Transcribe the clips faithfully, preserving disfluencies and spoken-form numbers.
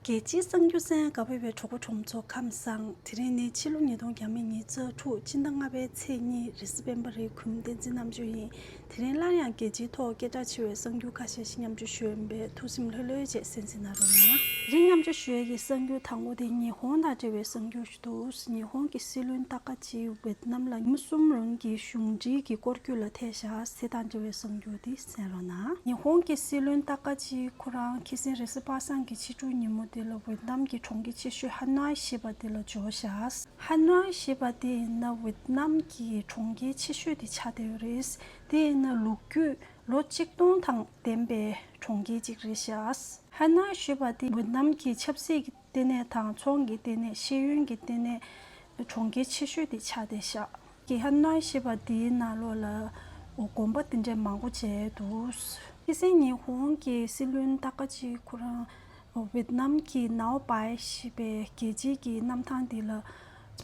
རྒྱལ་སྤྱིའི་གསར་འགྱུར་གསན་ག་བར་བའི་གྲོགས་པོ་གྲོགས་མོ་ཚོ་ཁམས་བཟང་། དེ་རིང་ནི་ཕྱི་ལོ་ཉིས་སྟོང་ཉི་ཤུ་རྩ་དྲུག་སྤྱི་ཟླ་ལྔ་པའི་ཚེས་གཉིས་རེས་གཟའ་སྤེན་པ་རེད། གུས་མོ་བསྟན་འཛིན་རྣམ་དཔྱོད་ཡིན། དེ་རིང་སླར་ཡང་རྒྱལ་སྤྱིའི་ཐོག་སྐད་གྲགས་ཆེ་བའི་གསར་འགྱུར་ཁ་ཤས་ཤིག་མཉམ་སྤྱོད་ཞུ་ཡོད་པས་ཐུགས་སེམས་ལྷོད་ལྷོད་བྱས་གསན་གཟིགས་གནང་རོགས་གནང་། དེ་རིང་མཉམ་སྤྱོད་ཞུ་ཡས་ཀྱི་གསར་འགྱུར་དང་པོ་དེ་ཉི་ཧོང་དང་འབྲེལ་བའི་གསར་འགྱུར་ཞིག་འདུག་ཉི་ཧོང་གི་སྲིད་བློན་ཏཱ་ཀ་ཅི་ཝེད་ནམ་ལ་ཉིན་གསུམ་རིང་གི་གཞུང་འབྲེལ་གྱི་སྐོར་སྐྱོད་ལ་ཐད་བཞག་དེ་དང་འབྲེལ་བའི་གསར་འགྱུར་དེ་གསན་རོགས་གནང་། ཉི་ཧོང་གི་སྲིད་བློན་ཏཱ་ཀ་ཅི་ཁོ་རང་ཁ་སང་རེས་གཟའ་པ་སངས་ཀྱི་ཕྱི་དྲོ་ཉིན་མོ་དེ་ལ་ཝེད་ནམ་གྱི་གྲོང་ཁྱེར་ཆེ་ཤོས་ཧ་ནོའི་ཞེས་པ་དེ་ལ་འབྱོར་བཞག་ཧ་ནོའི་ཞེས་པ་དེ་ཡིན་ན་ཝེད་ནམ་གྱི་གྲོང་ཁྱེར་ཆེ་ཤོས་དེ་ཆགས་བསྡད་ཡོད་རེད། དེ་ཡིན་ན་ལོ་རྒྱུས་ལོ་ཆིག་སྟོང་དང་ལྡན་པའི་གྲོང་ཁྱེར་ཅིག་རེད་ཤག་ཧ་ནོའི་ཞེས་པ་དེ་ཝེད་ནམ་གྱི་ཆབ་སྲིད་ཀྱི་ལྟེ་གནས་དང་ཚོང་གི་ལྟེ་གནས། ཤེས་ཡོན་གྱི་ལྟེ་གནས། གྲོང་ཁྱེར་ཆེ་ཤོས་དེ་ཆགས་བསྡད་ཤག་གི་ཧ་ནོའི་ཞེས་པ་དེའི་ནང་ལོགས་ལ་དགོན་པ་དེ་འདྲ་མང་པོ་མཇལ་འདུག་ཁ་སང་ཉི་ཧོང་གི་སྲིད་བློན་ཏཱ་ཀ་ཅི་ཁོ་རང་ཝེད་ནམ་གྱི་ནའོ་པའེ་ཞེས་པའི་རྒྱལ་སྤྱིའི་གི་གནམ་ཐང་དེ་ལ་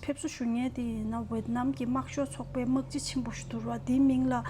ཕེབས་བསུ་ཞུ་མཁན་དེ་ཡིན་ན་ཝེད་ནམ་གྱི་དམག་ཤོག་ཚོགས་པའི་དམག་སྤྱི་ཆེན་པོ་ཞིག་འདུག་ར། དེའི་མིང་ལ་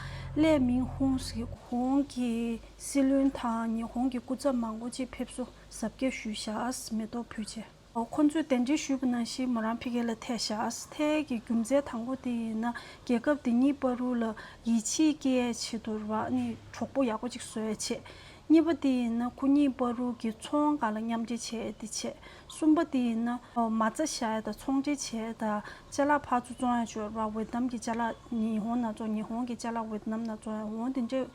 ལེ་མིང་ཧུང་ཟེར། ཧོང་གི་སྲིད་བློན་དང་ཉི་ཧོང་གི་སྐུ་ཚབ་མང་པོ་ཅིག་ཕེབས་བསུ་གཟབ་རྒྱས་ཞུས་བཞག་མེ་ཏོག་ཕུལ་བྱས། ཁོ་ཚོས་གདན་འདྲེན་ཞུས་པ་ནང་བཞིན་མོ་རང་ཕ་གི་ལ་ཐད་བཞག་ཐད་ཀྱི་རྒྱུ་མཚན་དང་པོ་དེ་ཡིན་ན་རྒྱལ་ཁབ་དེ་གཉིས་བར་དུ་ལ་ཡིད་ཆེས་སྐྱེ་ཡས་ཆེད་དུ་ར་ནི་གྲོགས་པོ་ཡག་པོ་ཅིག་བཟོ་ཡས་ཆེད། གཉིས་པ་དེ་ཡིན་ན་ཁོ་གཉིས་བར་དུ་གི་ཚོང་སྒང་ལ་མཉམ་འབྲེལ་བྱས་ཏེ་བྱས། གསུམ་པ་དེ་ཡིན་ན་མ་རྩ་བཞག་ཡ་དང་ཚོང་འབྲེལ་བྱས་ཡ་དང་ཅ་ལག་ཕར་ཚུར་བཙོང་ཡ་ཅོར་བ་ཝེད་ནམ་གྱི་ཅ་ལག་ཉི་ཧོང་ནང་བཙོང་ཉི་ཧོང་གི་ཅ་ལག་ཝེད་ནམ་ནང་བཙོང་ཡ་འོང་དེ་འདྲས་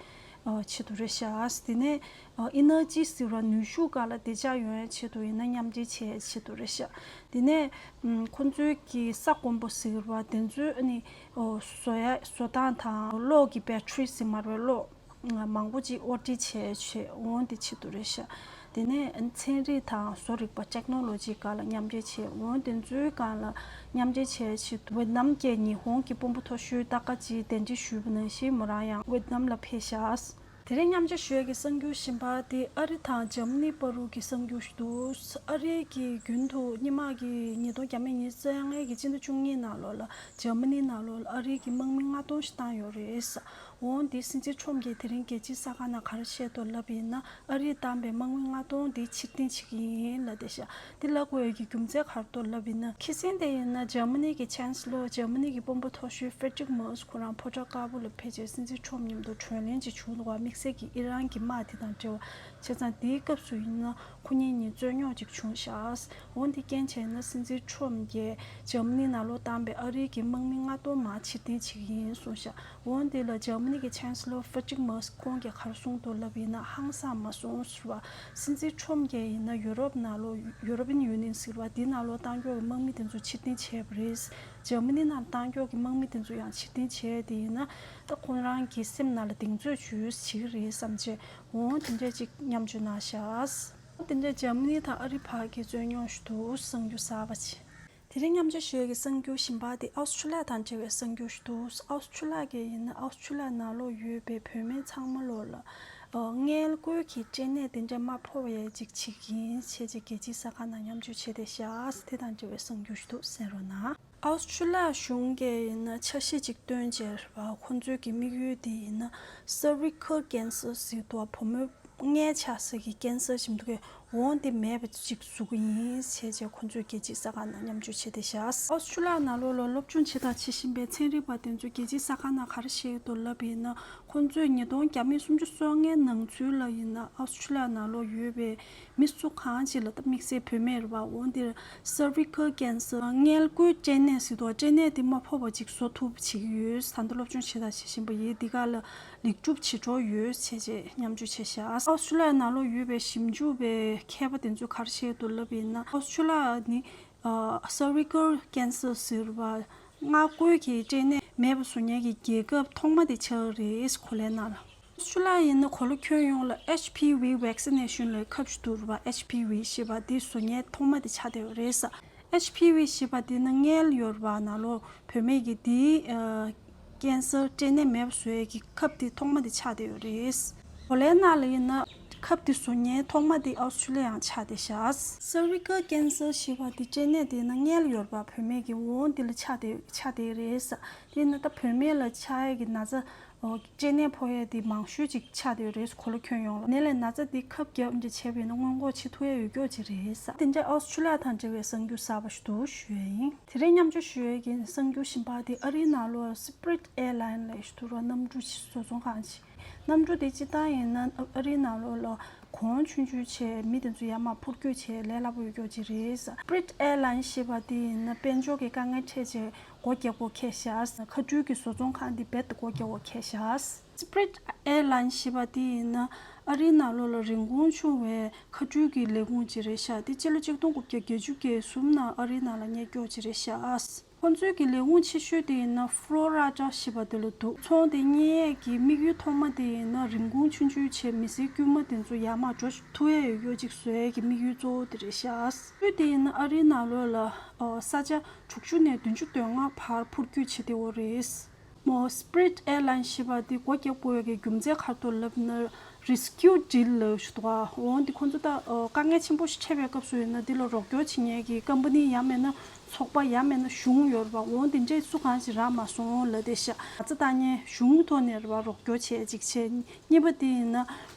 ཆེད་དུ་རེད་ཤག་དེ་ནས་ཨི་ནར་ཇི་ཟེར་བ་ནུས་ཤུགས་སྒང་ལ་བདེ་འཇགས་ཡོང་ཡ་ཆེད་དུ་ཡིན་ན་མཉམ་འབྲེལ་བྱས་ཡ་ཆེད་དུ་རེད་ཤག་དེ་ནས་ཁོ་ཚོའི་གི་ས་དགོན་པ་ཟེར་བ་དེ་ཚོའི་ཨ་ནི་བཟོ་ཡ་བཟོ་སྟངས་དང་གློག་གི་བེ་ཊི་རི་ཟེར་མ་རེད་གློག་མང་པོ་ཅིག་ཨོར་ཌར་བྱས་བྱས་འོང་དེ་ཆེད་དུ་རེད་ཤག་དེ་ནས་ཚན་རིག་དང་བཟོ་རིག་པ་ཊེག་ནོ་ལོ་ཇི་སྒང་ལ་མཉམ་འབྲེལ་བྱས་འོང་དེ་ཚོའི་སྒང་ལ་མཉམ་འབྲེལ་བྱས་ཆེད་དུ་ཝེད་ནམ་གྱི་ཉི་ཧོང་གི་དཔོན་པོ་མཐོ་ཤོས་ཏཱ་ཀ་ཅིས་གདན་འདྲེན་ཞུས་པ་ནང་བཞིན་མོ་རང་ཡང་ཝེད་ནམ་ལ་ཕེབས་ཤག་དེ་རིང་མཉམ་སྤྱོད་ཞུ་ཡས་ཀྱི་གསར་འགྱུར་གཞན་པ་དེ་ཨ་རི་དང་འཇར་མ་ནི་བར་དུ་གི་གསར་འགྱུར་ཞིག་འདུག་ཨ་རི་གི་རྒྱུན་དུ་སྔོན་མ་གི་ཉིས་སྟོང་བརྒྱ་མེད་ཉི་ཤུ་རྩ་ལྔའི་གི་སྤྱི་ཟླ་བཅུ་གཉིས་ནང་ལོགས་ལ་འཇར་མ་ནི་ནང་ལོགས་ལ་ཨ་རིའི་གི་དམག་མི་ལྔ་སྟོང་ཞིག་བཏང་ཡོད་རེད། འོང་དེ་སྲིད་འཛིན་ཁྲོམ་གྱིས་དེ་རིང་རྒྱལ་སྤྱིའི་གསར་ཁང་ནང་ག་རེ་བཤད་འདུག་ལབ་ཡིན་ན་ཨ་རིས་བཏང་པའི་དམག་མི་ལྔ་སྟོང་དེ་ཕྱིར་འཐེན་བྱེད་ཀྱི་ཡིན་ལབ་བསྡད་ཤག་དེ་ལབ་དགོས་ཡ་གི་རྒྱུ་མཚན་ག་རེ་འདུག་ལབ་ཡིན་ན་ཁ་སང་དེ་ཡིན་ན་འཇར་མ་ནི་གི་ཆན་སི་ལོར་འཇར་མ་ནི་གི་དཔོན་པོ་མཐོ་ཤོས་ཧྥེ་ཌི་རིག་མར་ཚ་ཁོ་རང་ཕོ་བྲང་དཀར་པོ་ལ་ཕེབས་རྗེས་སྲིད་འཛིན་ཁྲོམ་མཉམ་དུ་གྲོས་གླེང་ཅིག་བྱུང་འདུག་བ། དམིགས་བསལ་གྱི་ཨི་རན་གྱི་དམག་དེ་དང་འབྲེལ་བ་བྱས་ཙང་དེའི་སྐབས་སུ་ཡིན་ན་ཁོ་གཉིས་གཉིས་རྩོད་རྙོག་ཅིག་བྱུང་ཤག་འོན་ཏེ་རྐྱེན་བྱས་ན་སྲིད་འཛིན་ཁྲོམ་གྱིས་འཇར་མ་ནི་ནང་ལོགས་བཏང་པའི་ཨ་རིའི་གི་དམག་མི་ལྔ་སྟོང་མར་ཕྱིར་འཐེན་བྱེད་ཀྱི་ཡིན་གསུངས་ཤག་འོན་ཏེ་ལ་འཇར་མ་ནི་གི་ཆན་སི་ལོར་ཧྥེ་ཌི་རིག་མར་ཚ་ཁོང་གིས་ག་རེ་གསུངས་འདུག་ལབ་ཡིན་ན་ཧང་སང་མ་སོང་ཟེར་བ། སྲིད་འཛིན་ཁྲོམ་གྱིས་ཡིན་ན་ཡུ་རོབ་ནང་ལོགས་ཡུ་རོ་པི་ཡན་ཡུ་ནི་ཡན་ཟེར་བ་དེ་ནང་ལོགས་བཏང་ཀྱོག་གི་དམག་མི་དེ་ཚོ་ཕྱིར་འཐེན་བྱས་པ་རེད། འཇར་མ་ནི་ནང་བཏང་ཀྱོག་གི་དམག་མི་དེ་ཚོ་ཡང་ཕྱིར་འཐེན་བྱས་དེ་ཡིན་ན་ད་ཁོང་རང་གི་སེམས་ནང་ལ་གདེང་ཚོད་ཅིག་བྱེད་ཀྱི་རེད་བསམ་བྱས་འོང་དེ་འདྲས་ཅིག་མཉམ་སྤྱོད་གནང་ཤག་དེ་འདྲས་འཇར་མ་ནི་དང་ཨ་རི་བར་གྱི་རྩོད་རྙོག་ཞིག་འདུག་གསར་འགྱུར་གསར་པ་ཅིག་དེ་རིང་མཉམ་སྤྱོད་ཞུ་ཡས་ཀྱི་གསར་འགྱུར་གཞན་པ་དེ་ཨའུ་སི་ཁྲུ་ལི་ཡ་དང་འབྲེལ་བའི་གསར་འགྱུར་ཞིག་འདུག་ཨའུ་སི་ཁྲུ་ལི་ཡ་གིས་ཡིན་ན་ཨའུ་སི་ཁྲུ་ལི་ཡ་ནང་ལོགས་ཡོད་པའི་བུད་མེད་ཚང་མ་ལོགས་ལ་ཨ་མངལ་སྐོས་ཀྱི་སྐྲན་ནད་དེ་འདྲ་མ་ཕོག་ཡས་ཅིག་བྱེད་ཀྱི་ཡིན་ཞེས་ཀྱི་རྒྱལ་སྤྱིའི་གསར་ཁང་ནང་མཉམ་སྤྱོད་བྱས་བསྡད་ཤག་དེ་དང་འབྲེལ་བའི་གསར་འགྱུར་ཞིག་འདུག་གསན་རོགས་གནང་། ཨའུ་སི་ཁྲུ་ལི་ཡ་གཞུང་གིས་ཡིན་ན་འཆར་གཞི་ཅིག་བཏོན་བྱས་རེད་བ། ཁོང་ཚོའི་གི་དམིགས་ཡུལ་དེ་ཡིན་ན་སར་ཝི་ཀལ་ཀེན་སར་ཟེར་འདུག་བ། བུ་མོའི་མངལ་ཆགས་ས་གི་ཀེན་སར་ཞིག་འདུག་གས། འོང་དེ་མེད་པ་ཅིག་བཟོ་གི་ཡིན་ཞེས་བྱས་ཁོང་ཚོས་རྒྱལ་སྤྱིའི་གསར་ཁང་ནང་མཉམ་སྤྱོད་བྱས་བསྡད་ཤག་ཨའུ་སི་ཁྲུ་ལི་ཡ་ནང་ལོགས་ལ་སློབ་སྦྱོང་བྱེད་དང་བྱེད་བཞིན་པའི་ཚན་རིག་པ་དེ་ཚོས་རྒྱལ་སྤྱིའི་གསར་ཁང་ནང་ག་རེ་བཤད་ཀྱི་འདུག་ལབ་ཡིན་ན་ཁོང་ཚོས་ཉིས་སྟོང་བརྒྱ་མེད་སུམ་ཅུ་སོ་ལྔའི་ནང་ཚུན་ལ་ཡིན་ན་ཨའུ་སི་ཁྲུ་ལི་ཡ་ནང་ལོགས་ཡོད་པའི་མི་སུ་གང་ཅིག་ལ་ད་དམིགས་བསལ་བུད་མེད་རེད་བ། འོང་དེར་སར་ཝི་ཀལ་ཀེན་སར་མངལ་སྐོས་སྐྲན་ནད་ཟེར་འདུག་སྐྲན་ནད་དེ་མ་ཕོག་པ་ཅིག་བཟོ་ཐུབ་བྱེད་ཀྱི་ཡོད། ད་ལྟ་སློབ་སྦྱོང་བྱེད་དང་བྱེད་བཞིན་པ་ཡིན། འདི་ག་ལ་ལེགས་གྲུབ་བྱེད་འགྲོ་ཡོད་བྱས་རྗེས་མཉམ་སྤྱོད་བྱས་ཤག་ཨའུ་སི་ཁྲུ་ལི་ཡ་ནང་ལོགས་ཡོད་པའི་ཞིབ་འཇུག་པའི་མཁས་པ་དེ་ཚོས་ག་རེ་བཤད་འདུག་ལབ་ཡིན་ན་ཨའུ་སི་ཁྲུ་ལི་ཡ་ནི་སར་ཝི་ཀལ་ཀེན་སར་ཟེར་བ་མངལ་སྐོས་ཀྱི་སྐྲན་ནད་མེད་པ་བཟོ་མཁན་གྱི་རྒྱལ་ཁབ་ཐོག་མ་དེ་ཆགས་རེད། གོ་ལའི་ནང་ལ་ཨའུ་སི་ཁྲུ་ལི་ཡ་ཡིན་ན་གོ་ལ་ཁྱོན་ཡོངས་ལ་ཨེཆ་ཕི་ཝི་ཝེག་སི་ནེ་ཤོན་ལ་ཁབ་ཞིག་འདུག་རེད་བ། ཨེཆ་ཕི་ཝི་ཞེས་པ་དེ་བཟོ་མཁན་ཐོག་མ་དེ་ཆགས་བསྡད་ཡོད་རེད། ཨེཆ་ཕི་ཝི་ཞེས་པ་དེ་ནི་མངལ་ཡོད་རེད་བ། ནང་ལོགས་བུད་མེད་ཀྱི་དེའི་ཀེན་སར་སྐྲན་ནད་མེད་པ་བཟོ་ཡས་ཀྱི་ཁབ་དེ་ཐོག་མ་དེ་ཆགས་བསྡད་ཡོད་རེད། གོ་ལའི་ནང་ལ་ཡིན་ན་ཁབ་དེ་བཟོ་མཁན་ཐོག་མ་དེ་ཨའུ་སི་ཁྲུ་ལི་ཡ་ཡང་ཆགས་བསྡད་ཤག་སར་ཝི་ཀལ་ཀེན་སར་ཞེས་པ་དེ་སྐྲན་ནད་དེ་ནི་མངལ་ཡོད་རེད་བ། བུད་མེད་ཀྱི་འོང་དེ་ལ་ཆགས་བསྡད་ཆགས་བསྡད་རེད། དེ་ནི་ད་བུད་མེད་ལ་ཆགས་ཡས་ཀྱི་ན་ཚ་ ཨོ། སྐྲན་ནད་ཕོག་ཡས་དེ་མང་ཤོས་ཅིག་ཆགས་བསྡད་ཡོད་རེད། གོ་ལ་ཁྱོན་ཡོངས་ལ། ནད་ལས་ན་ཚ་དེ་ཁབ་བརྒྱབ་འདྲ་བྱས་པ་ཡིན་ན་སྔོན་འགོག་བྱེད་ཐུབ་ཡས་ཡོད་ཀྱོག་ཅིག་རེད་ས། དེ་འདྲ་ཨོ་སི་ཁྲུ་ལི་ཡ་དང་འབྲེལ་བའི་གསར་འགྱུར་གསར་པ་ཞིག་འདུག་ཞུ་ཡས་ཡིན། དེ་རིང་མཉམ་སྤྱོད་ཞུ་ཡས་ཀྱི་གསར་འགྱུར་གཞན་པ་དེ་ཨ་རིའི་ནང་ལོགས་Spirit Airline་ལབ་ཞིག་འདུག་ར། གནམ་གྲུ་ཞིག་བཟོ་ཚོང་ཁང་ཞིག་གནམ་གྲུ་དེ་སྤྱིར་བཏང་ཡིན་ན་ཨ་རིའི་ནང་ལོགས་ལ་གོང་ཆུང་ཆུང་བྱས་མི་དེ་ཚོ་ཡར་མར་འཕུར་སྐྱོད་བྱས་ལས་སླ་པོ་ཡོད་ཀྱོག་ཅིག་རེད་ས། Spirit Airline་ཞེས་པ་དེ་ཡིན་ན་དཔལ་འབྱོར་གྱི་དཀའ་ངལ་འཕྲད་བྱས་སྒོ་རྒྱག་དགོས་ཁེལ་ཤག་མཁའ་འགྲུལ་གྱི་བཟོ་ཚོང་ཁང་འདི་རྦད་དེ་སྒོ་རྒྱག་དགོས་ཁེལ་ཤག Spirit Airline་ཞེས་པ་དེ་ཡིན་ན་ཨ་རིའི་ནང་ལོགས་ལ་རིན་གོང་ཆུང་བའི་མཁའ་འགྲུལ་གྱི་ལས་ཁུངས་ཅིག་རེད་ཤག་དེ་སྤྱི་ལོ་ཆིག་སྟོང་དགུ་བརྒྱ་བརྒྱད་ཅུ་གྱ་གསུམ་ནང་ཨ་རིའི་ནང་ལ་རྙེད་ཀྱོག་ཅིག་རེད་ཤག་ཁོ་ཚོའི་གི་ལས་ཁུངས་ཆེ་ཤོས་དེ་ཡིན་ན་Florida་ཞེས་པ་དེ་ལ་འདུག་ཚོང་དེ་གཉེར་ཡས་ཀྱི་དམིགས་ཡུལ་ཐོག་མ་དེ་ཡིན་ན་རིན་གོང་ཆུང་ཆུང་བྱས་མི་སེར་དཀྱུས་མ་དེ་ཚོ་ཡར་མར་འགྲོ་ཐུབ་ཡས་ཡོད་ཅིག་བཟོ་ཡས་ཀྱི་དམིགས་ཡུལ་གཙོ་བོ་དེ་རེད་ཤག་དུས་དེ་ཡིན་ན་ཨ་རིའི་ནང་ལོགས་ལ་ཨོ་ས་ཆ་དྲུག་ཅུ་ནས་བདུན་ཅུ་དོན་ལྔ་བར་འཕུར་སྐྱོད་བྱེད་བདེ་བོ་རེད། མོ་Spirit Airline་ཞེས་པ་དེ་སྒོ་རྒྱག་དགོས་ཡས་ཀྱི་རྒྱུ་མཚན་ག་རེ་འདུག་ལབ་ན་Rescue Deal་ལབ་ཞིག་འདུག་ག་འོ་འདི་ཁོ་ཚོ་ད་ཨོ་དཀའ་ངལ་ཆེན་པོ་ཞིག་འཕྲད་པའི་སྐབས་སུ་ཡིན་ན་འདི་ལ་རོགས་སྐྱོར་བྱེད་མཁན་གྱི་ཀམ་པ་ནི་ཡང་མིན་ན་ཚོགས་པ་ཡང་མིན་ན་གཞུང་ཡོད་རེད་པ། འོ་འདི་འདྲས་སུ་གང་ཞིག་རག་མ་སོང་ལབ་བསྡད་ཤག་ང་ཚོ་ད་ནི་གཞུང་ཐོག་ནས་རེད་པ་རོགས་སྐྱོར་བྱས་ཅིག་བྱས། གཉིས་པ་དེ་ཡིན་ན་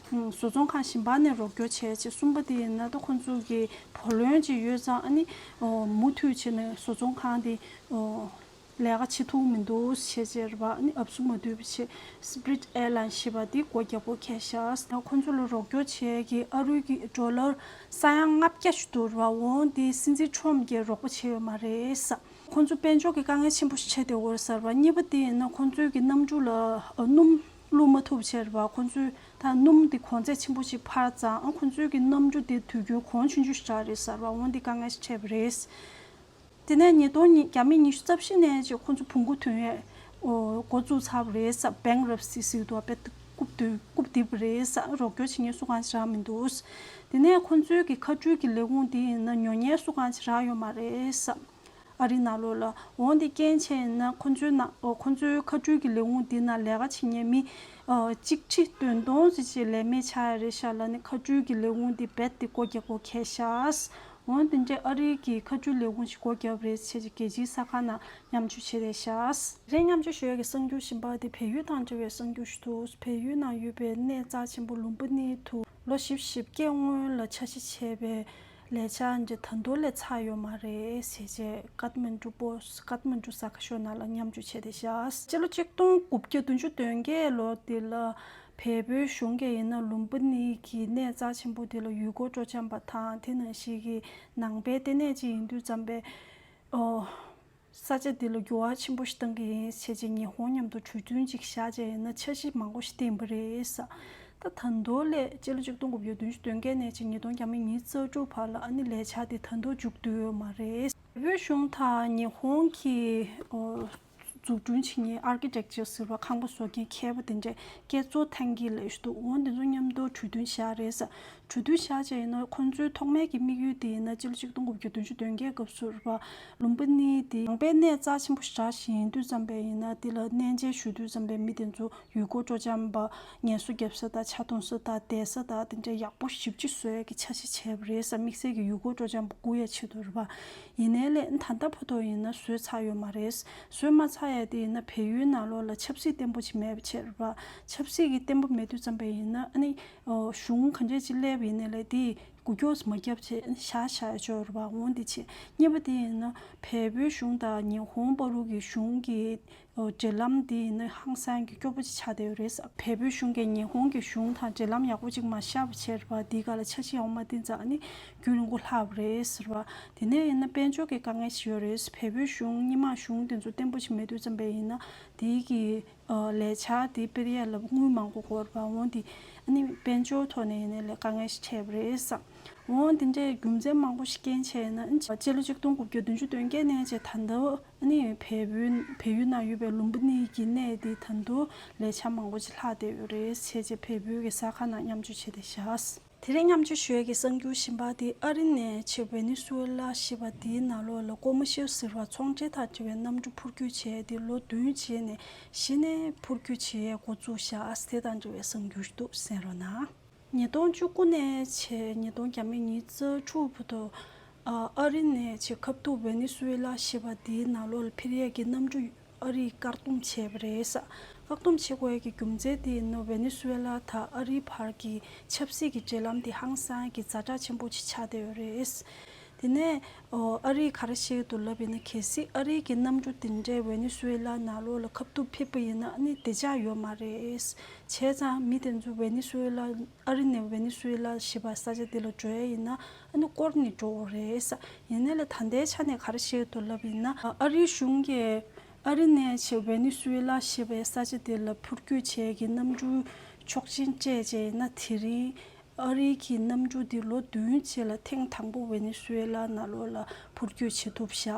བཟོ་ཚོང་ཁང་གཞན་པ་ནས་རོགས་སྐྱོར་བྱས་བྱས། གསུམ་པ་དེ་ཡིན་ན་ད་ཁོ་ཚོ་གི་བུ་ལོན་ཅིག་ཡོད་ཙང་ཨ་ནི་མུ་མཐུད་བྱས་ནས་བཟོ་ཚོང་ཁང་དེ་ལས་ཀ་བྱེད་ཐུབ་མི་འདུག་བྱས་བྱས་རེད་པ། ཨ་ནི་ཨབ་སུ་མ་བསྡུས་པ་བྱས་Spirit Airline་ཞེས་པ་དེ་སྒོ་རྒྱག་དགོས་ཁེལ་ཤག་ད་ཁོ་ཚོ་ལ་རོགས་སྐྱོར་བྱས་ཀྱི་ཨ་རུའི་གི་ཌོ་ལར་ས་ཡ་ལྔ་བརྒྱ་ཞིག་འདུག་རེད་པ། འོ་འདི་སྲིད་འཛིན་Trump་གིས་རོགས་པ་བྱས་ཡོད་མ་རེད་ས། ཁོ་ཚོ་དཔལ་འབྱོར་གྱི་དཀའ་ངལ་ཆེན་པོ་ཞིག་འཕྲད་བསྡད་ཡོད་རེད་ས་རེད་པ། གཉིས་པ་དེ་ཡིན་ན་ཁོ་ཚོའི་གི་གནམ་གྲུ་ལ་ཨ་སྣུམ་བླུགས་མ་ཐུབ་བྱས་རེད་པ། ཁོ་ཚོའི་ད་སྣུམ་དེ་གོང་ཚད་ཆེན་པོ་ཞིག་འཕར་ཙང་ཨ་ཁོ་ཚོའི་གི་གནམ་གྲུ་དེ་དུས་རྒྱུན་གོང་ཆུང་ཆུང་ཞིག་རག་རེད་ས་རེད་པ། འོ་འདི་དཀའ་ངལ་ཞིག་འཕྲད་པ་རེད། དེ་ནས་ཉིས་སྟོང་ཉི་བརྒྱ་མེད་ཉི་ཤུ་རྩ་བཞི་ནས་ཅིག་ཁོ་ཚོ་བོང་གུ་ཐོན་ཡས་འགོ་བཙུགས་ཚར་བ་རེད་ས། Bankruptcy་ཟེར་གྱི་འདུག་པ། དཔེ་རྐུབ་བཏེགས་རྐུབ་བཏེགས་པ་རེད་ས། རོགས་སྐྱོར་བྱེད་མཁན་སུ་གང་ཞིག་རག་མི་འདུག་དེ་ནས་ཁོ་ཚོའི་གི་མཁའ་འགྲུལ་གྱི་ལས་ཁུངས་དེ་ཡིན་ན་ཉོ་མཁན་སུ་གང་ཞིག་རག་ཡོད་མ་རེད་ས། ཨ་རིའི་ནང་ལོགས་ལ། འོ་འདི་རྐྱེན་བྱས་ན་ཁོ་ཚོའི་ནང་ཁོ་ཚོའི་མཁའ་འགྲུལ་གྱི་ལས་ཁུངས་འདི་ནང་ལས་ཀ་བྱེད་མཁན་མི་གཅིག་ཁྲི་བདུན་སྟོང་ཙམ་ཅིག་ལས་མེད་ཆགས་ཡ་རེད་ཤག་ལབ་ནས་མཁའ་འགྲུལ་གྱི་ལས་ཁུངས་འདི་རྦད་དེ་སྒོ་རྒྱག་དགོས་ཁེལ་ཤག་འོ་འདི་འདྲས་ཨ་རིའི་གི་མཁའ་འགྲུལ་ལས་ཁུངས་ཤིག་སྒོ་བརྒྱབ་རེད་བྱས་ཀྱི་རྒྱལ་སྤྱིའི་གསར་ཁང་ནང་མཉམ་སྤྱོད་བྱས་བསྡད་ཤག་རེད། མཉམ་སྤྱོད་ཞུ་ཡ་གི་གསར་འགྱུར་གཞན་པ་དེ་བལ་ཡུལ་དང་འབྲེལ་བའི་གསར་འགྱུར་ཞིག་འདུག་བལ་ཡུལ་ནང་ཡོད་པའི་གནས་རྩ་ཆེན་པོ་ལུམ་བི་ནི་དུ་ལོ་བཞི་བཅུ་ཞེ་བརྒྱད་སྔོན་ལ་འཆར་གཞི་བྱས་པའི་ལས་འཆར་འདི་ད་དུང་ལས་ཚར་ཡོད་མ་རེད་ཟེར་བྱས་ཀཏ་མན་གྲུ་པོ་སི་ཀཏ་མན་གྲུ་གསར་ཁ་ཤོར་ནང་ལ་མཉམ་སྤྱོད་བྱས་བསྡད་ཤག་སྤྱི་ལོ་ཆིག་སྟོང་དགུ་བརྒྱ་བདུན་ཅུ་དོན་བརྒྱད་ལོ་དེ་ལ་བལ་པོའི་གཞུང་གིས་ཡིན་ན་ལུམ་བི་ནི་གི་གནས་རྩ་ཆེན་པོ་དེ་ལ་ཡུལ་སྐོར་སྤྲོ་འཆམ་པ་དང་དེ་ནང་བཞིན་གྱི་ནང་པའི་ལྟེ་གནས་ཅིག་ཡིན་དུས་ཙམ་པའི་ཨོ། ས་ཆ་འདི་ལ་འགྱུར་བ་ཆེན་པོ་ཞིག་གཏང་གི་ཡིན་ཞེས་བྱས་ཉི་ཧོང་མཉམ་དུ་གྲོས་མཐུན་ཅིག་བཞག་བྱས་ཡིན་ན་འཆར་གཞི་མང་པོ་ཞིག་བཏིང་པ་རེད་ས། ད་ད་དུང་ལས་སྤྱི་ལོ་ཆིག་སྟོང་དགུ་བརྒྱ་བདུན་ཅུ་དོན་བརྒྱད་ནས་ཅིག་ཉིས་སྟོང་ཉི་ཤུ་རྩ་དྲུག་བར་ལ་ཨ་ནི་ལས་འཆར་དེ་ད་དུང་མཇུག་བསྡུས་ཡོད་མ་རེད། བལ་པོའི་གཞུང་དང་ཉི་ཧོང་གི་འཛུགས་སྐྲུན་བྱེད་མཁན་ཨར་ཀི་ཊེག་ཅར་ཟེར་བ་ཁང་པ་བཟོ་མཁན་མཁས་པ་དེ་འདྲས་ཀེ་ཙོ་ཐན་གྱི་ལབ་ཞིག་འདུག་འོ་འདི་ཚོ་མཉམ་དུ་གྲོས་མཐུན་བཞག་རེད་ས། གྲོས་མཐུན་བཞག་བྱས་ཡིན་ན་ཁོང་ཚོའི་ཐོག་མའི་གི་དམིགས་ཡུལ་དེ་ཡིན་ན་སྤྱི་ལོ་ཆིག་སྟོང་དགུ་བརྒྱ་བདུན་ཅུ་དོན་བརྒྱད་སྐབས་སུ་རེད་པ། ལུམ་བི་ནི་དེ་ནང་པའི་གནས་རྩ་ཆེན་པོ་ཞིག་རག་བཞིན་ཡིན་དུས་ཙམ་པས་ཡིན་ན་དེ་ལ་གནས་མཇལ་ཞུ་དུས་ཙམ་པའི་མི་དེ་ཚོ་ཡུལ་སྐོར་སྤྲོ་འཆམ་པ་ངལ་གསོ་རྒྱབ་ས་དང་ཇ་འཐུང་ས་དང་བསྡད་ས་དང་དེ་འདྲའི་ཡག་པོ་ཞེ་པོ་ཅིག་བཟོ་ཡས་ཀྱི་འཆར་གཞི་བྱས་པ་རེད་ས། དམིགས་བསལ་གྱི་ཡུལ་སྐོར་སྤྲོ་འཆམ་པ་བཀུག་ཡས་ཆེད་དུ་རེད་པ། ཡིན་ནའི་ལས་ད་ལྟ་བར་དུ་ཡིན་ན་བཟོས་ཚར་ཡོད་མ་རེད། བཟོས་མ་ཚར་ཡས་དེ་ཡིན་ན་བལ་ཡུལ་ནང་ལོགས་ལ་ཆབ་སྲིད་བརྟན་པོ་ཅིག་མེད་པ་བྱས་རེད་པ། ཆབ་སྲིད་ཀྱི་བརྟན་པོ་མེད་དུས་ཙམ་པས་ཡིན་ན་ཨ་ནི། ཨོ། གཞུང་ག་འདྲས་ཅིག་སླེབས་ཡིན་ནའི་ལས་དེ་འགུལ་སྐྱོད་མ་བརྒྱབ་བྱས་བཞག་བཞག་ཡ་ཅིག་ཡོད་རེད་པ། འོ་འདི་བྱས། གཉིས་པ་དེ་ཡིན་ན་བལ་པོའི་གཞུང་དང་ཉི་ཧོང་བར་དུ་གི་གཞུང་གི་ཨོ་འབྲེལ་ལམ་དེ་ཡིན་ན་ཧང་སང་གི་སྐྱོ་པོ་ཅིག་ཆགས་བསྡད་ཡོད་རེད། བལ་པོའི་གཞུང་གིས་ཉི་ཧོང་གི་གཞུང་དང་འབྲེལ་ལམ་ཡག་པོ་ཅིག་མ་ཤར་བ་བྱས་རེད་པ། དེའི་སྒང་ལ་འཆར་གཞི་ཡག་པོ་མ་བཏིང་ཙང་ཨ་ནི་རྒྱུན་རིང་པོ་ལྷག་པ་རེད་ཟེར་བ། དེ་ནས་ཡིན་ན་དཔལ་འབྱོར་གྱི་དཀའ་ངལ་ཞིག་ཡོད་རེད། བལ་པོའི་གཞུང་སྔོན་མ་གཞུང་དེ་ཚོ་བརྟན་པོ་ཞིག་མེད་དུས་ཙམ་པས་ཡིན་ན་དེའི་གི་ཨ་ལས་འཆར་དེ་སྤེལ་ཡས་ལ་དངུལ་མང་པོ་དགོས་རེད་པ། འོ་འདི་ཨ་ནི་དཔལ་འབྱོར་ཐོག་ནས་ཡིན་ནའི་ལས་དཀའ་ངལ་ཞིག་འཕྲད་པ་རེད་བསམ། འོ་འདི་འདྲའི་རྒྱུ་མཚན་མང་པོ་ཞིག་རྐྱེན་བྱས་ན་ཨ་ནི་སྤྱི་ལོ་ཆིག་སྟོང་དགུ་བརྒྱ་བདུན་ཅུ་དོན་བརྒྱད་ནས་བྱས་ད་ལྟ་ཨ་ནི་བལ་པོའི་བལ་ཡུལ་ནང་ཡོད་པའི་ལུམ་བི་ནི་གི་གནས་དེ་ད་དུང་ལས་འཆར་མང་པོ་ཅིག་ལྷག་བསྡད་ཡོད་རེད་བྱས་བྱས་བལ་པོའི་གི་གསར་ཁང་ནང་མཉམ་སྤྱོད་བྱས་ཏེ་བཞག་དེ་རིང་མཉམ་སྤྱོད་ཞུ་ཡས་ཀྱི་གསར་འགྱུར་གཞན་པ་དེ་ཨ་རི་ནས་ཆེ་ཝེ་ནེ་སུ་ཝེ་ལ་ཞེས་པ་དེའི་ནང་ལོགས་ལ་ཀོ་མ་ཤེལ་ཟེར་བ་ཚོང་འབྲེལ་དང་འབྲེལ་བའི་གནམ་གྲུ་འཕུར་སྐྱོད་བྱས་ཏེ་ལོ་བདུན་རྗེས་ནས་གཞི་ནས་འཕུར་སྐྱོད་བྱེད་ཡས་འགོ་བཙུགས་བཞག་དེ་དང་འབྲེལ་བའི་གསར་འགྱུར་འདུག་གསན་རོགས་གནང་། ཉིས་སྟོང་བཅུ་དགུ་ནས་ཆེ་ཉིས་སྟོང་ཉི་ཤུ་རྩ་དྲུག་བར་དུ་ཨ་རི་ནས་ཆེ་ཁབ་ཏུ་ཝེ་ནེ་སུ་ཝེ་ལ་ཞེས་པ་དེའི་ནང་ལོགས་ལ་འཕུར་ཡས་ཀྱི་གནམ་གྲུ་ ཨ་རིས་བཀག་སྡོམ་བྱས་པ་རེད། བཀག་སྡོམ་བྱེད་དགོས་ཀྱི་རྒྱུ་མཚན་དེ་ཡིན་ན་ཝེ་ནེ་སུ་ཝེ་ལ་དང་ཨ་རིའི་བར་གྱི་ཆབ་སྲིད་ཀྱི་འབྲེལ་ལམ་དེ་ཧང་སང་གི་ཛ་དྲག་ཆེན་པོ་ཅིག་ཆགས་བསྡད་ཡོད་རེད། དེ་ནས་ཨ་རིས་ག་རེ་བཤད་འདུག་ལབ་ཡིན་ན། གལ་སྲིད་ཨ་རིའི་གི་གནམ་གྲུ་དེ་འདྲས་ཝེ་ནེ་སུ་ཝེ་ལ་ནང་ལོགས་ལ་ཁ་ཐུག་ཕེབས་པ་ཡིན་ན་ཨ་ནི་བདེ་འཇགས་ཡོད་མ་རེད། བྱས་ཙང་མི་དེ་ཚོ་ཝེ་ནེ་སུ་ཝེ་ལ་ཨ་རི་ནས་ཝེ་ནེ་སུ་ཝེ་ལ་ཞེས་པ་ས་ཆ་དེ་ལ་འགྲོ་ཡ་ཡིན་ན་ཨ་ནི་སྐོར་ནས་འགྲོ་དགོས་རེད། ཡིན་ནའི་ལ་ད་ལྟའི་ཆ་ནས་ག་རེ་བཤད་འདུག་ལབ་ཡིན་ན། ཨ་རིའི་གཞུང་གིས་ཨ་རི་ནས་བྱས་ཝེ་ནེ་སུ་ཝེ་ལ་ཞེས་པའི་ས་ཆ་དེ་ལ་འཕུར་སྐྱོད་བྱས་ཀྱི་གནམ་གྲུ་ཆོག་མཆན་སྤྲད་བྱས་ཡིན་ན། དེ་རིང་ཨ་རིའི་གི་གནམ་གྲུ་དེ་ལོ་བདུན་རྗེས་ལ་ཐེངས་དང་པོ་ཝེ་ནེ་སུ་ཝེ་ལ་ནང་ལོགས་ལ་འཕུར་སྐྱོད་བྱེད་ཐུབ་ཤག་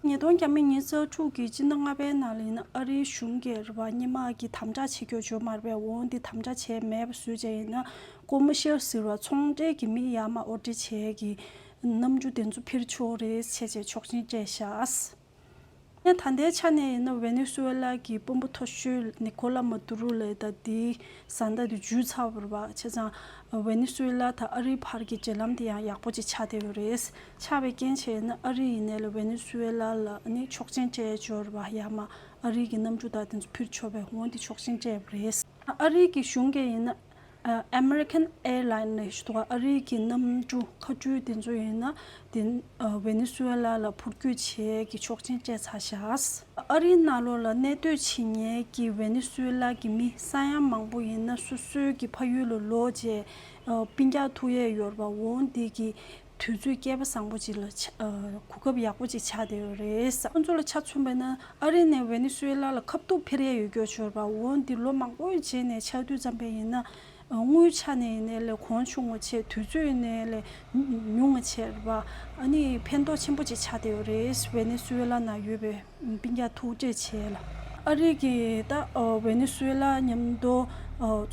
ཉིས་སྟོང་ཉི་ཤུ་རྩ་དྲུག་གི་སྤྱི་ཟླ་ལྔ་པའི་ནང་ལ་ཡིན་ན་ཨ་རིའི་གཞུང་གིས་རེད་པ། སྔོན་མ་གི་དམ་དྲག་བྱེད་རྒྱུ་བྱུང་མ་རེད་པས། འོ་འདི་དམ་དྲག་བྱས་མེད་པ་བཟོས་བྱས་ཡིན་ན། ཀོ་མར་ཤལ་ཟེར་བ་ཚོང་འབྲེལ་གྱི་མི་ཡར་མར་དབོར་འདྲེན་བྱས་ཀྱི་གནམ་གྲུ་དེ་ཚོ་འཕུར་ཆོག་རེད་བྱས་བྱས་ཆོག་མཆན་སྤྲད་ཤག་ཡང་ད་ལྟའི་ཆ་ནས་ཡིན་ན་ཝེ་ནེ་སུ་ཝེ་ལ་གི་དཔོན་པོ་མཐོ་ཤོས་ནི་ཁོ་ལ་མ་དུ་རུ་ལ་ད་དེའི་བཟའ་ཟླ་དེ་འཇུས་ཚར་བ་རེད་པ། བྱས་ཙང་ཝེ་ནེ་སུ་ཝེ་ལ་དང་ཨ་རིའི་བར་གྱི་འབྲེལ་ལམ་དེ་ཡང་ཡག་པོ་ཅིག་ཆགས་བསྡད་ཡོད་རེད། ཆགས་པའི་རྐྱེན་བྱས་ན་ཨ་རི་ཡིན་ནའི་ལ་ཝེ་ནེ་སུ་ཝེ་ལ་ལ་ནི་ཆོག་མཆན་སྤྲད་ཡ་འབྱོར་བ། ཡར་མར་ཨ་རི་གི་གནམ་གྲུ་དང་དེ་ཚོ་འཕུར་ཆོག་པའི་འོ་འདི་ཆོག་མཆན་སྤྲད་པ་རེད། ཨ་རི་གི་གཞུང་གིས་ཡིན་ན་ཨ་American Airlines ལབ་ཞིག་འདུག་ཨ་རི་གི་གནམ་གྲུ་མཁའ་འགྲུལ་དེ་ཚོ་ཡིན་ན་དེ་ཨ་ཝེ་ནེ་སུ་ཝེ་ལ་ལ་འཕུར་སྐྱོད་བྱེད་ཀྱི་ཆོག་མཆན་སྤྲད་ཚར་ཤག་ཨ་རིའི་ནང་ལོགས་ལ་གནས་སྡོད་བྱེད་མཁན་གྱི་ཝེ་ནེ་སུ་ཝེ་ལ་གི་མི་ས་ཡ་མང་པོ་ཡིན་ན་སོ་སོའི་གི་ཕ་ཡུལ་ལ་ལོག་རྗེས་ཨ་སྤུན་ཀྱག་ཐུག་ཡས་ཡོད་རེད་པ། འོ་འདི་གི་དུས་ཚོད་སྐལ་པ་བཟང་པོ་ཅིག་ལ་ཆ་ཨ་གོ་སྐབས་ཡག་པོ་ཅིག་ཆགས་བསྡད་ཡོད་རེད། ཁོང་ཚོ་ལ་ཆ་མཚོན་པ་ན་ཨ་རི་ནས་ཝེ་ནེ་སུ་ཝེ་ལ་ལ་ཁ་ཐུག་འཕུར་ཡས་ཡོད་རྒྱུ་ཡོད་རེད་པ། འོ་འདི་ལོ་མང་པོའི་རྗེས་ནས་ཆགས་དུས་ཙམ་པ་ཡིན་ན། དངུལ་ཆ་ནས་ཡིན་ནའི་ལས་གོང་ཆུང་བ་བྱས། དུས་ཚོད་ཡིན་ནའི་ལས་ཉུང་བ་བྱས་རེད་པ། ཨ་ནི་ཕན་ཐོགས་ཆེན་པོ་ཅིག་ཆགས་བསྡད་ཡོད་རེད། ཝེ་ནེ་སུ་ཝེ་ལ་ནང་ཡོད་པའི་སྤུན་ཀྱག་ཐུག་འཕྲད་བྱས་ལ། ཨ་རི་གིས་ད་ཝེ་ནེ་སུ་ཝེ་ལ་མཉམ་དུ་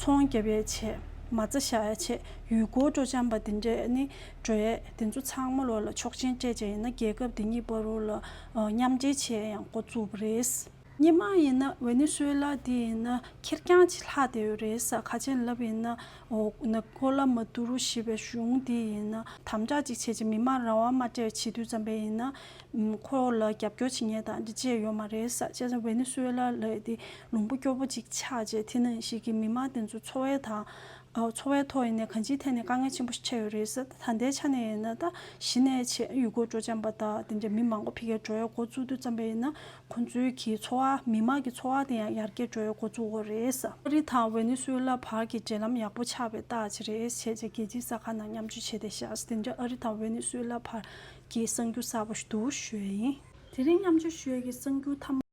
ཚོང་རྒྱབ་ཡས་བྱས། མ་རྩ་བཞག་ཡས་བྱས། ཡུལ་སྐོར་སྤྲོ་འཆམ་པ་དེ་འདྲས་ཨ་ནི་འགྲོ་ཡས་དེ་ཚོ་ཚང་མ་ལོ་ལ་ཆོག་མཆན་སྤྲད་བྱས་ཡིན་ན་རྒྱལ་ཁབ་དེ་གཉིས་བར་ལ་མཉམ་འབྲེལ་བྱས་ཡང་འགོ་བཙུགས་པ་རེད། སྔོན་མ་ཡིན་ན་ཝེ་ནེ་སུ་ཝེ་ལ་དེ་ཡིན་ན་ཁེར་རྐྱང་ཅིག་ལྷག་བསྡད་ཡོད་རེད་ས། ག་ཅི་ལབ་ཡིན་ན་ཨོ་ནི་ཁོ་ལ་མ་དུ་རུ་ཞེས་པའི་གཞུང་དེ་ཡིན་ན་དམ་དྲག་ཅིག་བྱས་ཅིག་མི་མང་རང་དབང་མ་སྤྲད་བྱེད་དུས་ཙམ་པ་ཡིན་ན་ཁོ་ལ་རྒྱབ་སྐྱོར་བྱེད་མཁན་དང་འདི་བྱས་ཡོད་མ་རེད་ས། བྱས་ཙང་ཝེ་ནེ་སུ་ཝེ་ལ་ལ་དེ་ལུང་པ་སྐྱོ་པོ་ཅིག་ཆགས་རྗེས་དེ་ནང་བཞིན་གྱི་མི་མང་དེ་ཚོ་འཚོ་བའི་དང་། ཨ་འཚོ་བའི་ཐོག་ཡིན་ནའི་གང་ཅིའི་ཐད་ནས་དཀའ་ངལ་ཆེན་པོ་ཞིག་འཕྲད་ཡོད་རེད་ཟེར། ད་ལྟའི་ཆ་ནས་ཡིན་ན་ད་གཞི་ནས་ཆེ་ཡུལ་སྐོར་སྤྲོ་འཆམ་པ་དང་དེ་འདྲའི་མི་མང་པོ་ཕ་གིར་འགྲོ་ཡ་འགོ་བཙུགས་དུས་ཙམ་པ་ཡིན་ན་ཁོང་ཚོའི་གི་འཚོ་བ་མི་མང་གི་འཚོ་བ་དེ་ཡང་ཡར་རྒྱས་འགྲོ་ཡ་འགོ་བཙུགས་ཡོད་རེད་ཟེར། ཨ་རི་དང་ཝེ་ནེ་སུ་ཝེ་ལ་བར་གྱི་འབྲེལ་ལམ་ཡག་པོ་ཆགས་པའི་རྟགས་ཅིག་རེད་ཟེར་བྱས་རྒྱལ་སྤྱིའི་གསར་ཁང་ནང་མཉམ་སྤྱོད་བྱས་བསྡད་ཤག་དེ་འདྲ་ཨ་རི་དང་ཝེ་ནེ་སུ་ཝེ་ལ་བར་གྱི་གསར་འགྱུར་གསར་པ་ཞིག་འདུག་ཞུ་ཡ་ཡིན། དེ་རིང་མཉམ་སྤྱོད་ཞུ་ཡ་གི་གསར་འགྱུར་ཐ་མ།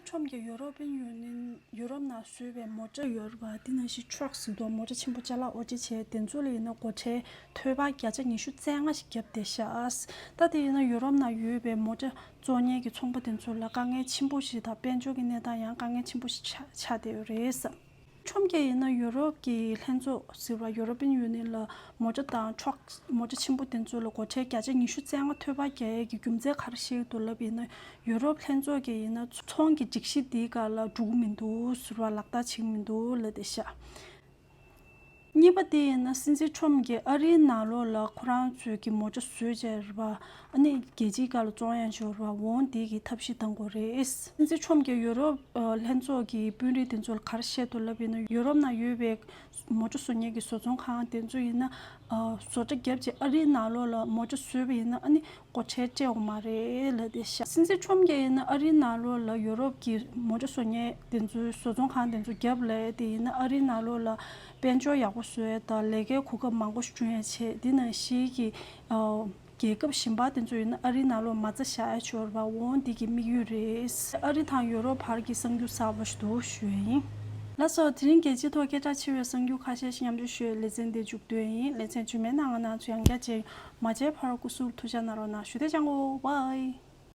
ཁྲོམ་གྱི་ཡུ་རོབ་པན་ཡུ་ནི་ཡུ་རོབ་ནང་བཟོས་པའི་མོ་ཊ་ཡོད་རེད་པ། དེ་ནང་བཞིན་ཊྲག་ཟེར་དུས་མོ་ཊ་ཆེན་པོ་ཅ་ལག་དབོར་འདྲེན་བྱས། དེ་ཚོ་ལ་ཡིན་ན་སྒོ་ཁྲལ་ཐོལ་པ་བརྒྱ་ཆ་ཉི་ཤུ་རྩ་ལྔ་ཞིག་བརྒྱབ་བསྡད་ཤག་ད་དེ་ཡིན་ན་ཡུ་རོབ་ནང་ཡོད་པའི་མོ་ཊ་བཙོང་མཁན་གྱི་ཚོང་པ་དེ་ཚོ་ལ་དཀའ་ངལ་ཆེན་པོ་ཞིག་དང་དཔལ་འབྱོར་གྱི་གནས་སྟངས་ཡང་དཀའ་ངལ་ཆེན་པོ་ཞིག་ཆགས་ཆགས་བསྡད་ཡོད་རེད། ཁྲོམ་གྱི་ཡིན་ན་ཡུ་རོབ་ཀྱི་ལྷན་ཚོགས་ཟེར་བ་ཡུ་རོ་པན་ཡུ་ནི་ཡན་ལ་མོ་ཊ་དང་ཊྲག་མོ་ཊ་ཆེན་པོ་དེ་ཚོ་ལ་སྒོ་ཁྲལ་བརྒྱ་ཆ་ཉི་ཤུ་རྩ་ལྔ་ཐོལ་པ་རྒྱག་ཡས་ཀྱི་རྒྱུ་མཚན་ག་རེ་བཤད་ཀྱི་འདུག་ལབ་ཡིན་ན། ཡུ་རོབ་ལྷན་ཚོགས་ཀྱི་ཡིན་ན་ཚོང་གི་སྒྲིག་གཞི་འདིའི་སྒང་ལ་འགྲོ་གི་མི་འདུག་ཟེར་བ་ལག་བསྟར་བྱེད་ཀྱི་མི་འདུག་ལབ་བསྡད་ཤག་གཉིས་པ་དེ་ཡིན་ན་སྲིད་འཛིན་ཁྲོམ་གྱིས་ཨ་རིའི་ནང་ལོགས་ལ་ཁོ་རང་ཚོའི་གི་མོ་ཊ་བཟོས་བྱས་རེད་པ། ཨ་ནི་རྒྱལ་སྤྱིའི་སྒང་ལ་བཙོང་ཡ་ཡོད་རེད་པ། འོ་འདི་གི་ཐབས་ཤེས་གཏང་དགོས་རེད། སྲིད་འཛིན་ཁྲོམ་གྱིས་ཡུ་རོབ་ལྷན་ཚོགས་ཀྱི་དཔོན་རིགས་དེ་ཚོ་ལ་ག་རེ་བཤད་འདུག་ལབ་ཡིན་ན། ཡུ་རོབ་ནང་ཡོད་པའི་མོ་ཊ་བཟོ་མཁན་གྱི་བཟོ་ཚོང་ཁང་དེ་ཚོ་ཡིན་ན་ཨ་བཟོ་གྲྭ་བརྒྱབ་བྱས་ཨ་རིའི་ནང་ལོགས་ལ་མོ་ཊ་བཟོས་པ་ཡིན་ན་ཨ་ནི་སྒོ་ཁྲལ་སྤྲད་འོང་མ་རེད་ལབ་བསྡད་ཤག་སྲིད་འཛིན་ཁྲོམ་གྱིས་ཡིན་ན་ཨ་རིའི་ནང་ལོགས་ལ་ཡུ་རོབ་ཀྱི་མོ་ཊ་བཟོ་མཁན་དེ་ཚོའི་བཟོ་ཚོང་ཁང་དེ་ཚོ་བརྒྱབ་ལབ་དེ་ཡིན་ན་ཨ་རིའི་ནང་ལོགས་ལ་དཔལ་འབྱོར་ཡག་པོ་བཟོ་ཡས་དང་ལས་ཀའི་གོ་སྐབས་མང་པོ་ཞིག་བསྐྲུན་ཡས་བྱས། འདི་ནང་བཞིན་གྱི་ཨ་རྒྱལ་ཁབ་གཞན་པ་དེ་ཚོ་ཡིན་ན་ཨ་རིའི་ནང་ལོགས་མ་རྩ་བཞག་ཡ་ཡོད་རེད་པ། འོ་འདི་གི་དམིགས་ཡུལ་རེད། ཨ་རི་དང་ཡུ་རོབ་བར་གྱི་གསར་འགྱུར་གསར་པ་ཞིག་འདུག་ཞུ་ཡ་ཡིན། ལགས་སོ། དེ་རིང་རྒྱལ་སྤྱིའི་ཐོག་སྐད་གྲགས་ཆེ་བའི་གསར་འགྱུར་ཁ་ཤས་ཤིག་མཉམ་སྤྱོད་ཞུ་ཡའི་ལེ་ཚན་འདི་མཇུག་བསྡུས་ཡིན། ལེ་ཚན་རྗེས་མའི་ནང་ང་ང་ཚོ་ཡང་བསྐྱར་མཇལ་ཡོང་། མ་མཇལ་བར་སྐུ་གཟུགས་ཐུགས་ཅག་གནང་རོགས་གནང་ཞུ། བདེ་ལེགས། བྷའི།